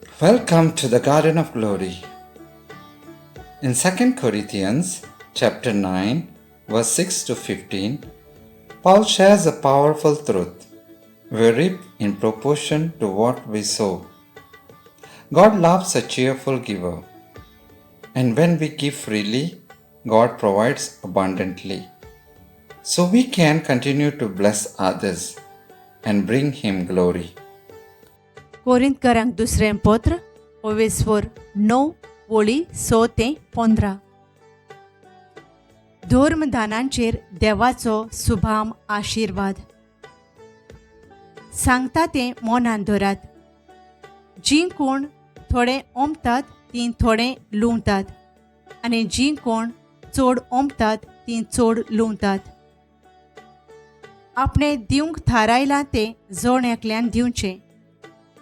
Welcome to the Garden of Glory. In 2 Corinthians chapter 9, verse 6 to 15, Paul shares a powerful truth. We reap in proportion to what we sow. God loves a cheerful giver. And when we give freely, God provides abundantly. So we can continue to bless others and bring Him glory. कोरिंतकारांक दुसरें पत्र ओवेस्वर 9 वळी 6 ते 15. धर्मदानांचेर देवाचो सुभाम आशिर्वाद. सांगता तें मनान धरात. जीं कोण थोडे ओंपतात तीं थोडे लुंवतात आनी जीं कोण चड ओंपतात तीं चड लुंवतात. आपणें दिवंक थारायलां तें जण एकल्यान दिवचें,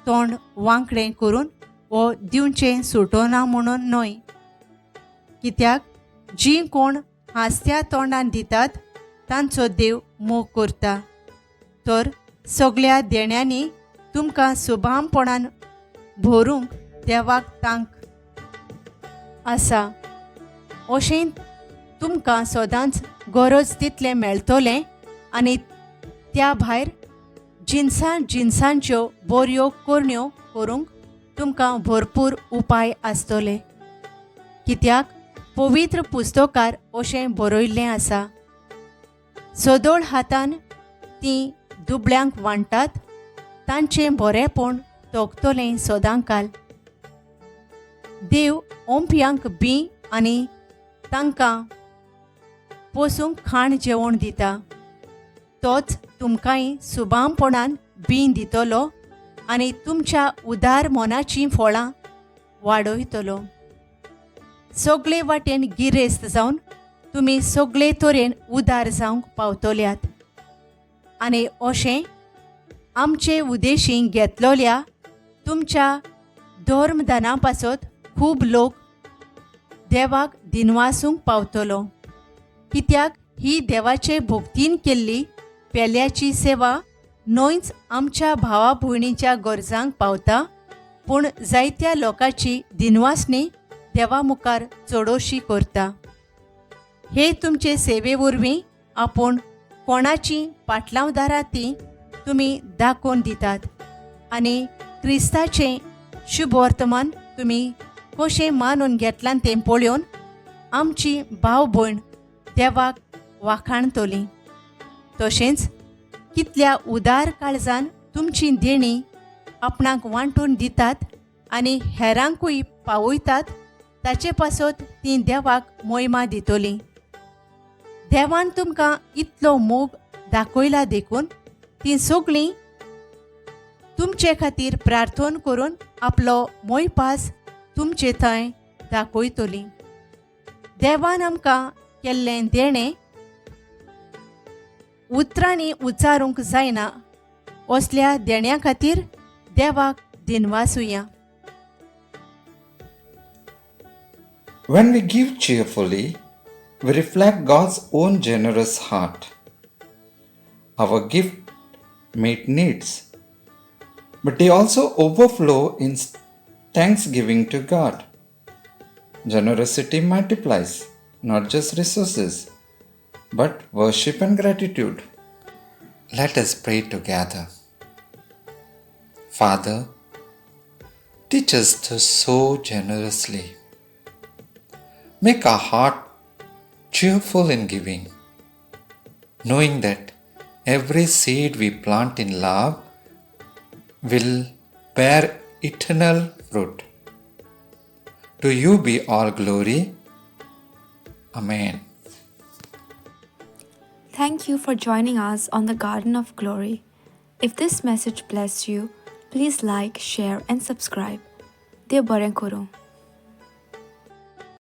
तोंड वांकडें करून वो दिवचें सुटोना म्हणून न्हय. कित्याक जीं कोण हांसत्या तोंडान दितात तांचो देव मोग करता. तर सगळ्या देण्यांनी तुमकां सुभामपणान भरूंक देवाक तांक आसा. अशें तुमकां सदांच गरज तितलें मेळटलें आनी त्या भायर जिनसां जिनसांच्यो बऱ्यो करण्यो करूंक तुमकां भरपूर उपाय आसतले. कित्याक पवित्र पुस्तकार अशें बरयल्लें आसा, सदळ हातान तीं दुबळ्यांक वांट्टात, तांचें बरेंपण तोखतलें सदांकाल. देव ओंपयांक बी आनी तांकां पोसूंक खाण जेवण दिता. तोच तुमकांय सुबामपणान बी दितलो आनी तुमच्या उदार मनाचीं फळां वाडयतलो. सगळे वाटेन गिरेस्त जावन तुमी सगळे तरेन उदार जावंक पावतल्यात आनी अशें आमचे उदेशी घेतलोल्या तुमच्या धर्मदाना पासत खूब लोक देवाक दिनवासूंक पावतलो. कित्याक ही देवाचे भक्तीन केल्ली पेल्याची सेवा न्हयच आमच्या भावा भयणीच्या गरजांक पावता, पूण जायत्या लोकांची दिनवासणी देवा मुखार चडोशी करता. हे तुमचे सेवे वरवीं आपूण कोणाची पाटलावदारां तीं तुमी दाखोवन दितात आनी क्रिस्ताचें शुभवर्तमान तुमी कशें मानून घेतलां तें पळोवन आमची भाव भयण देवाक वाखाणतली. तशेंच कितल्या उदार काळजान तुमची देणी आपणाक वांटून दितात आनी हेरांकूय पावयतात ताचे पासत तीं देवाक मोहिमा दितलीं. देवान तुमकां इतलो मोग दाखयला देखून तीं सगळीं तुमचे खातीर प्रार्थना करून आपलो मोयपास तुमचे थंय दाखयतलीं. देवान आमकां केल्लें देणें उतरांनी उच्चारूंक जायना असल्या देण्या खातीर देवाक दिनवासुया. When we give cheerfully, we reflect God's own generous heart. Our gift meet needs, but they also overflow in thanksgiving to God. Generosity multiplies not just resources, but worship and gratitude. Let us pray together. Father, teach us to sow generously. Make our heart cheerful in giving, knowing that every seed we plant in love will bear eternal fruit. To you be all glory. Amen. Thank you for joining us on the Garden of Glory. If this message blessed you, please like, share, and subscribe. देव बरें करूं.